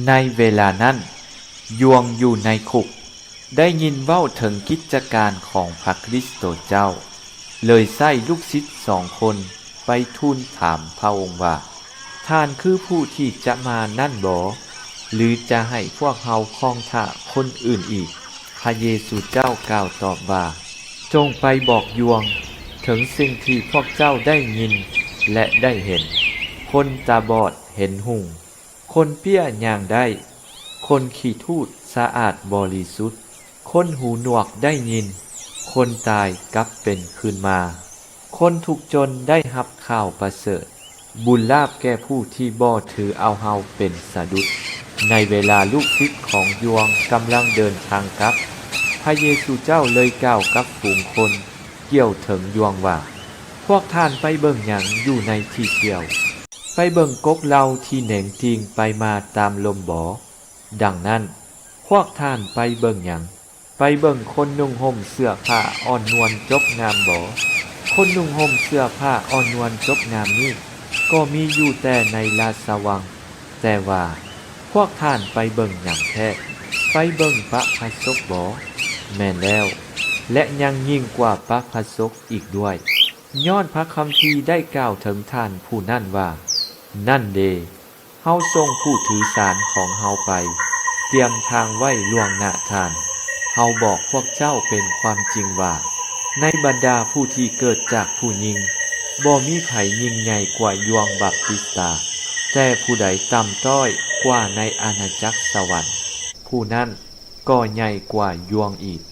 ໃນເວລານັ້ນ, ຢວງຢູ່ໃນຄຸກ ໄດ້ຍິນເວົ້າເຖິງກິດຈະການຂອງພະຄຣິສໂຕເຈົ້າ, ເລີຍໃຊ້ລູກສິດສອງຄົນໄປທູນຖາມພະອົງວ່າ, ທ່ານຄືຜູ້ທີ່ຈະມານັ້ນບໍ ຫຼືຈະໃຫ້ພວກເຮົາຄອງຖ້າຄົນອື່ນອີກ? ພະເຢຊູເຈົ້າກ່າວຕອບວ່າ, ຈົ່ງໄປບອກຢວງເຖິງສິ່ງທີ່ພວກເຈົ້າໄດ້ຍິນ ແລະ ໄດ້ເຫັນ, ຄົນຕາບອດເຫັນຮຸ່ງ, ຄົນເປ້ຍຍ່າງໄດ້, ຄົນຂີ້ທູດສະອາດບໍລິສຸດ, ຄົນຫູໜວກໄດ້ຍິນ, ຄົນຕາຍກັບເປັນຄືນມາ, ຄົນທຸກຈົນໄດ້ຮັບຂ່າວປະເສີດ. ບຸນລາບແກ່ຜູ້ທີ່ບໍ່ຖືເອົາເຮົາເປັນສະດຸດ. ໃນເວລາລູກສິດຂອງຢວງກຳລັງເດີນທາງກັບ, ພະເຢຊູເຈົ້າເລີຍກ່າວກັບຝູງຄົນກ່ຽວເຖິງຢວງວ່າ, ພວກທ່ານໄປເບິ່ງຫຍັງຢູ່ໃນທີ່ປ່ຽວ? ໄປເບິ່ງກົກເຫຼົ້າທີ່ເໜັງຕີງໄປມາຕາມລົມບໍ? ດັ່ງນັ້ນ, ພວກທ່ານໄປເບິ່ງຫຍັງ? ໄປເບິ່ງຄົນນຸ່ງຫົ່ມເສື້ອຜ້າອ່ອນນວນຈົບງາມບໍ? ຄົນນຸ່ງຫົ່ມເສື້ອຜ້າອ່ອນນວນຈົບງາມນີ້ ກໍມີຢູ່ແຕ່ໃນລາຊະວັງ. ແຕ່ວ່າພວກທ່ານໄປເບິ່ງຫຍັງແທ້? ໄປເບິ່ງປະພາສົກບໍ? ແມ່ນແລ້ວ, ແລະ ຍັງຍິ່ງກວ່າປະພາສົກອີກດ້ວຍ, ຍ້ອນພະຄຳພີໄດ້ກ່າວເຖິງທ່ານຜູ້ນັ້ນວ່າ, ນັ້ນເດ, ເຮົາສົ່ງຜູ້ຖືສານຂອງເຮົາໄປ, ຕຽມທາງໄວ້ລ່ວງໜ້າທ່ານ. ເຮົາບອກພວກເຈົ້າເປັນຄວາມຈິງວ່າ, ໃນບັນດາຜູ້ທີ່ເກີດຈາກຜູ້ຍິງ, ບໍ່ມີໃຜຍິ່ງໃຫຍ່ກວ່າຢວງບັບຕິສຕາ, ແຕ່ຜູ້ໃດຕ່ຳຕ້ອຍກວ່າໃນອານາຈັກສະຫວັນ, ຜູ້ນັ້ນກໍໃຫຍ່ກວ່າຢວງອີກ.